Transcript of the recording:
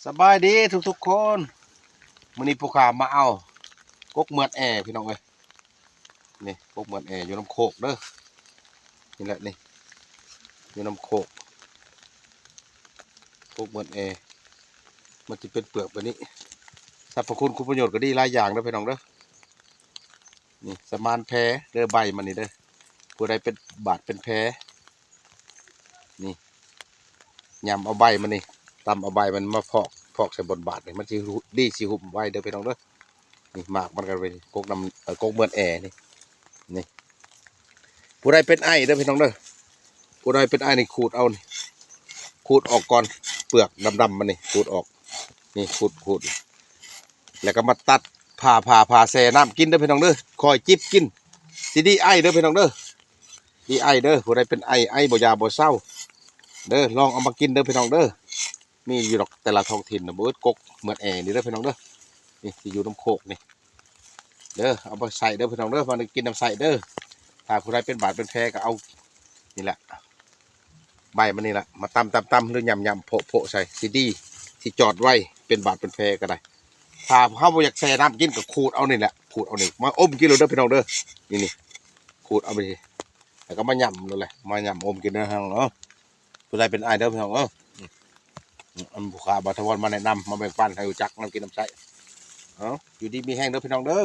ສະບາຍດີທຸກໆຄົນ ມື້ນີ້ຜູ້ຂ້າມາເອົາກົກເໝືອດແອພີ່ນ້ອງເອີຍ. ນີ້ກົກເໝືອດແອຢູ່ນຳໂຄກເດີ ນີ້ແຫຼະນີ້ ຢູ່ນຳໂຄກ ກົກເໝືອດແອ ມັນຊິເປັນເປືອກແບບນີ້. ສັບພະຄຸນຄຸນປະໂຫຍດກໍດີຫຼາຍຢ່າງເດີພີ່ນ້ອງເດີ. ນີ້ສະມານແພເດີ ໃບມັນນີ້ເດີ ຜູ້ໃດເປັນບາດເປັນແຜ ນີ້ ຫຍ້ຳເອົາໃບມັນນີ້ ຕຳເອົາໃບມັນມາພອກ ພອກໃສ່ບ່ອນບາດນີ້ ມັນຊິດີ ຊິຫຸ້ມໄວເດີພີ່ນ້ອງເດີ. ນີ້ໝາກມັນກໍເປັນກົກນ້ຳ ເອີ ກົກເໝືອດແອນີ້ ນີ້ ຜູ້ໃດເປັນໄອເດີພີ່ນ້ອງເດີ ຜູ້ໃດເປັນໄອນີ້ຂູດເອົານີ້ ຂູດອອກກ່ອນ ເປືອກດຳໆມັນນີ້ຂູດອອກ ນີ້ຂູດ ຂູດ ແລ້ວກໍມາຕັດ ຜ່າ ຜ່າ ຜ່າແຊ່ນ້ຳກິນເດີພີ່ນ້ອງເດີ ຄ່ອຍຈິບກິນ ຊິດີໄອເດີພີ່ນ້ອງເດີ ດີໄອເດີ. ຜູ້ໃດເປັນໄອ ໄອບໍ່ຢາບໍ່ເຊົາເດີ ລອງເອົາມາກິນເດີພີ່ນ້ອງເດີ. ມີຢູ່ດອກແຕ່ລະທ້ອງຖິ່ນນະ ບໍ່ອຶດ ກົກເໝືອດແອນີ້ເດີພີ່ນ້ອງເດີ. ນີ້ຊິຢູ່ນຳໂຄກນີ້ເດີ ເອົາໄປໃສ່ເດີພີ່ນ້ອງເດີ ມາກິນນຳໃສ່ເດີ. ຖ້າຜູ້ໃດເປັນບາດເປັນແຜກໍເອົານີ້ແຫຼະ ໃບມັນນີ້ແຫຼະ ມາຕຳໆໆ ຫຼືຫຍ້ຳໆ ໂພະໆໃສ່ ຊິດີ ຊິຈອດໄວ ເປັນບາດເປັນແຜກໍໄດ້. ຖ້າເຮົາບໍ່ຢາກແຊ່ນ້ຳກິນກໍຂູດເອົານີ້ແຫຼະ ຂູດເອົານີ້ມາອົມກິນໂລດເດີພີ່ນ້ອງເດີ. ນີ້ໆ ຂູດເອົາໄປ ແລ້ວກໍມາຫຍ້ຳໂລດແຫຼະ ມາຫຍ້ຳອົມກິນເດີພີ່ນ້ອງເອີຍ. ຜູ້ໃດເປັນໄອເດີພີ່ນ້ອງເອີຍ ອັນຜູ້ຂ້າບ່າວຖາວອນມາແນະນຳ ມາແບ່ງປັນໃຫ້ຮູ້ຈັກນຳກິນນຳໃຊ້. ເອົາ ຢູ່ດີມີແຮງເດີພີ່ນ້ອງເດີ.